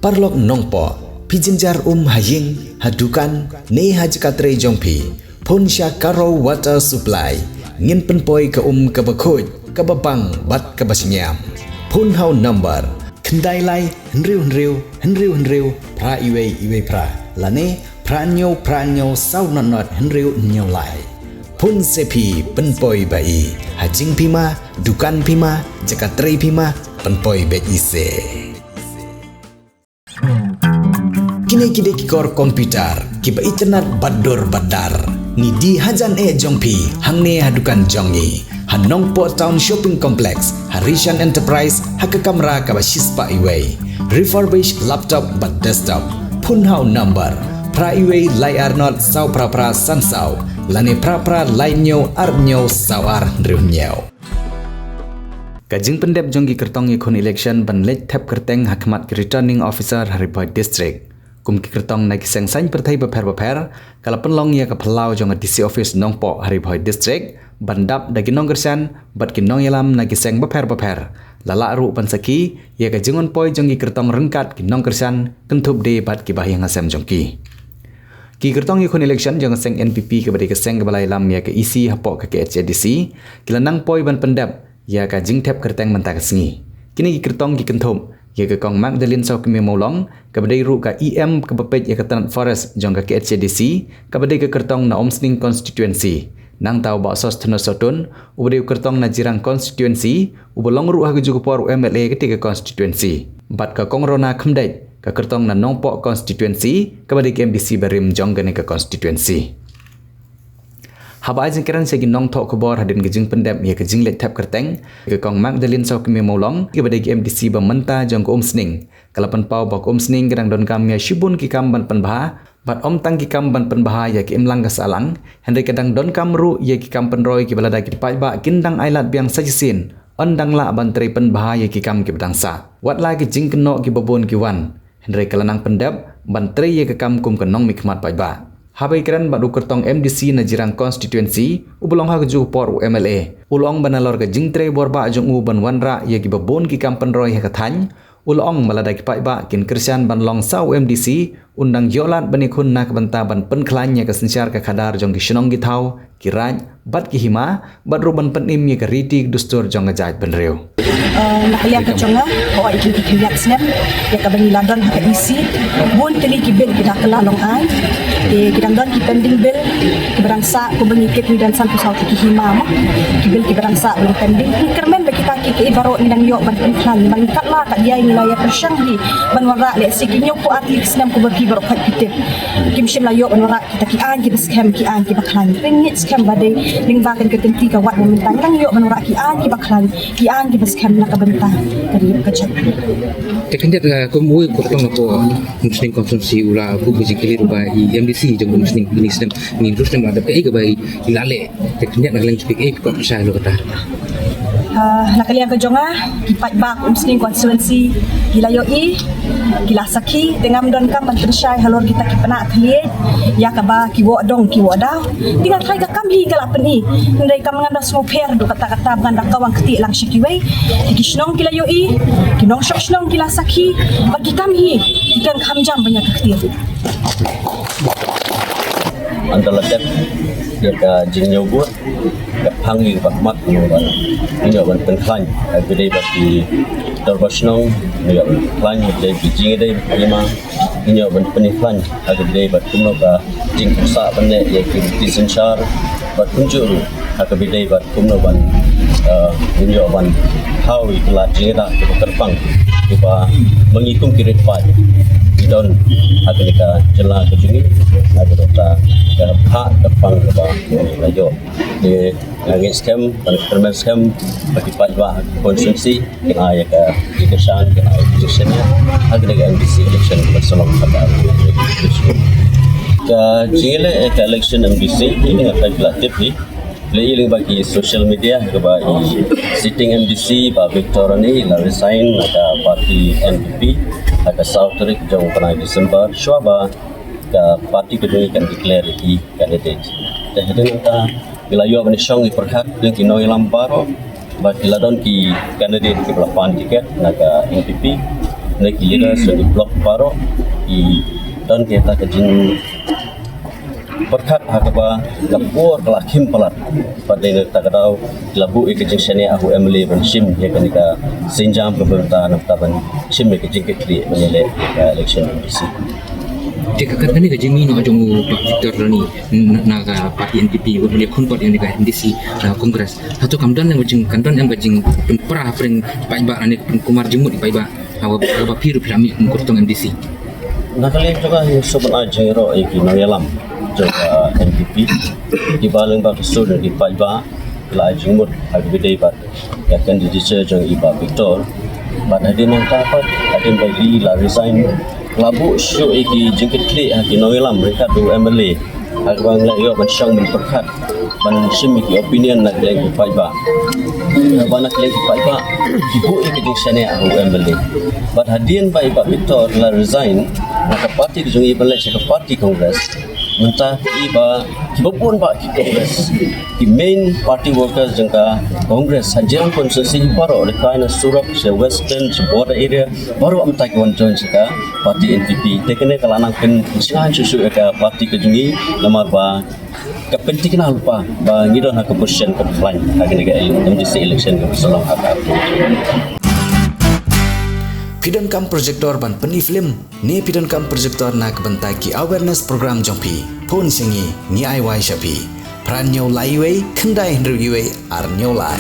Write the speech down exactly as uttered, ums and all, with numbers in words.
Paralok Nongpoh, phi jynjar um ha ïing, ha dukan, ne ha jaka trei jong phi, phone sha Karo Water Supply. Ngin pynpoi ka um kaba khuid, kaba bang bad kaba shngiam. Phone ha u number khyndai lai hynriew hynriew hynriew hynriew phra iwei iwei phra, lane phra hynñiew phra hynñiew saw nod nod hynriew hynñiew lai. Phone se phi, pynpoi ba i. Ha jingphi ma, dukan phi ma, jaka trei phi ma, pynpoi beit i se. Kine ki dei ki kor computer kiba itynnad bad dur bad dar. Ngi die hajan eh jong phi hangne ha dukan jong ngi ha Nongpoh Town Shopping Complex, ha Rishan Enterprise, ha ka kamra kaba shispah iwei. Refurbished laptop bad desktop. Phone ha u number phra iwei lai ar nod saw phra phra san saw, lane phra phra lai hynñiew ar hynñiew saw ar hynriew hynñiew. Ka jingpyndep jong ki kyrtong ïakhun election ban leit thep kyrteng ha khmat ki Returning Officer ha Ri Bhoi District, kum ki kyrtong na ki seng saiñ pyrthei bapher bapher, ka la pynlong ïa ka phyllaw jong ka D C Office Nongpoh ha Ri Bhoi District ban dap da ki nongkyrshan bad ki nongïalam na ki seng bapher bapher. La lah ruh ban sakhi ïa ka jingwan poi jong ki kyrtong ryngkat ki nongkyrshan, kynthup de bad ki bahaïing hasem jong ki. Ki kyrtong ïakhun election jong ka seng N P P kaba dei ka seng kaba la ïalam ïa ka E C hapoh ka K H A D C, ki la nang poi ban pyndep ïa ka jingthep kyrteng mynta ka sngi. Kine ki kyrtong ki kynthup ïa ka Kong Magdalene Sawkmie Mawlong, kaba dei ruh ka E M kaba peit ïa ka tnat Forest jong ka K H A D C, kaba dei ka kyrtong na Umsning Constituency. Nangta u Bah Sosthenes Sohtun, uba dei u kyrtong na Jirang Constituency, uba long ruh ha kajuh ka por u M L A katei ka constituency. Bad ka Kong Rona Khymdeit, ka kyrtong na Nongpoh Constituency, kaba dei ka M D C barim jong kane ka constituency. Haba ai jingkren sha ki nongthoh khubor hadien ka jingpyndep ïa ka jingleit thep kyrteng, ka Kong Magdalene Sawkmie Mawlong, kaba dei ka M D C ba mynta jong ka Umsning, ka la pynpaw ba ka Umsning ka dang donkam ïa shibun ki kam ban pynbha, bad ym tang ki kam ban pynbha ïa ka imlang ka sahlang, hynrei ka dang donkam ruh ïa ki kam pynroi kiba lada ki paidbah kin dang ailad biang sa shisien, yn dang lah ban trei pynbha ïa ki kam kiba dang sah. Wat la ki jingkynnoh kiba bun ki wan, hynrei ka la nang pyndep ban trei ïa ka kam kum ka nongmihkhmat paidbah. Haba ïakren bad u kyrtong M D C na Jirang Constituency, uba long ha kajuh ka por u M L A, u la ong ba nalor ka jingtrei bor bah jong u ban wanrah ïa kiba bun ki kam pynroi ha ka thaiñ, u la ong ba lada ki paidbah kin kyrshan ban long sa u M D C, un dang ïoh lad ban ïakhun na ka bynta ban pynkhlaiñ ïa ka synshar ka khadar jong ki shnong ki thaw, ki raid bad ki hima, bad ruh ban pynim ïa ka riti ka dustur jong ka jaitbynriew. Eh, na ka liang ka jong nga, hooid, ki khyndiat snem ïa kaba ngi la don ha ka E C, bun tylli ki bill ki da kylla long aiñ. Te ki dang don ki pending bill kiba dang sah, kumba ngi tip ngi don sanphew saw tylli ki hima mo, ki bill kiba dang sah ba long pending. Ngi kyrmen ba kita kiei kiei baroh ngi dang ïoh ban pynkhlaiñ, ba ngi katba katba ngi la ïa pyrshang hi ban wanrah, lehse ki hynñiewphew ar tylli ki snem kumba phi baroh khoit phi tip, kim shym la ïoh ban wanrah kita ki aiñ kiba skhem, ki aiñ kiba khlaiñ. Pynngeit skhem ba dei lyngba kane ka kynti ka wat ba mynta ngi dang ïoh ban wanrah ki aiñ kiba khlaiñ, ki aiñ kiba skhem na ka bynta ka ri ka jaitbynriew. Te khyndiat, eh, kum uwei u kyrtong hapoh Umsning Constituency u la buh ka jingkylli ruh ba i M D C jong Umsning kine ki snem, kine ki snem la dep kaei kaba i la leh. Te khyndiat na ka liang jong phi kaei kaba phi kwah ban pynshai halor kata? Ah, na ka liang ka jong nga, ki paidbah Umsning Constituency ki la ïohi, ki la sakhi, te ngam donkam ban pynshai halor kita ki pynah thylliej ïa kaba ki woh dong ki woh daw. Te nga tharai ka kam hi ka la pyni, hynrei kam, ngan da sngewpher haduh katta katta, ngan da kawang kti lang sha kiwei. Te ki shnong ki la ïohi, ki nongshong shnong ki la sakhi, bad ki kam hi ki kren kham jam ban ïa ka ktien. Ynda la dep ïa ka jingñiewbud, ka phang ïa ka khmat, ngi ïoh ban pynkhlaiñ ha kaba ïadei bad ki dorbar shnong, ngi ïoh ban pynkhlaiñ ha kaba ïadei bad ki jingïadei bad ki hima, ngi ïoh ban pynkhlaiñ ha kaba ïadei bad kumno ka jingpynsah pynneh ïa ki riti synshar, bad kumjuh ruh ha kaba ïadei bad kumno ban, eh, ngin ïoh ban thaw ïa ki lad jingïada kiba kyrpang kiba ma ngi kum ki rit paid ki don ha kane ka jylla ka jong ngi, ha kaba ka phah kyrpang kaba ngi la ïoh. Te nga ngeit skhem, nga kyrmen skhem ba ki paidbah constituency kin ai ïa ka jingkyrshan, kin ai ïa ka jingshaniah ha kane ka M D C election ba sa long ha ka. Ka jingïaleh ïa ka election M D C, ine nga tharai phi la tip hi. Phi la ïohi lyngba ki social media kaba i sitting M D C Bah Victor Ranee i la resign na ka party N P P ha ka saw tarik jong u bnai December, shuwa ba ka party ka jong i kan declare ïa ki candidate. Te hadien nangta ngi la ïoh ban ïashong ïapyrkhat ïa ki nongïalam baroh, ba ki la don ki candidate kiba la pan ticket na ka N P P. Na ki leader sa ki block baroh ki don ki ta ka jing pyrkhat ha kaba ka por ka la khim palat. Pat dei na ta ka daw ki la buh ïa ka jingshaniah ha u M L A ban shim ïa kane ka sienjam ka bynta na ta ban shim ïa ka jingkitkhlieh ban ïaleh ïa ka election M D C. Te ka kan kane ka jingmih noh jong u Bah Victor Rani na, na ka party N P P, u M L A khun pat ïa ka M D C na Congress. Hato kam don em ka jing, kam don em ka jingpynpra hapdeng paidbah ne pynkulmar jingmut ïa paidbah? Haba, haba phi ruh phi la mih kum kyrtong M D C. Na ka liang jong nga nga sngewbha ai jingïaroh ïa ki nongïalam jong ka N P P, kiba lyngba ka sur ki paidbah ki la ai jingmut ha kaba ïadei bad ka candidature jong i Bah Victor. Bad hadien nangta pat hadien ba i la resign, la buh shuh ïa ki jingkitkhlieh ha ki nongïalam ryngkat u M L A. Ha kaba ngi la ïoh ban shong ban pyrkhat ban shim ïa ki opinion na ka liang ki paidbah. Haba na ka liang ki paidbah ki buh ïa ki jingshaniah ha u M L A. Bad hadien ba i Bah Victor la resign na ka party ka jong i ban leit sha ka party Congress, mynta i ba kiba bun ba ki Congress, ki main party workers jong ka Congress ha Jirang constituency baroh, lehkai na surok sha Western sha border area baroh mynta ki wan join sha ka party N P P. Te kane ka la nang pynshngaiñ shuh shuh ïa ka party ka jong i, namar ba ka pynthikna lypa ba ngi don ha ka position kaba khlaiñ ha kane ka ele-, M D C election kaba sa long ha ka. Phi donkam projector ban pyni film ne phi donkam projector na ka bynta ki awareness program jong phi? Phone sha ngi, ngi ai wai sha phi. Phra hynñiew lai wei, khyndai hynriew wei, ar hynñiew lai.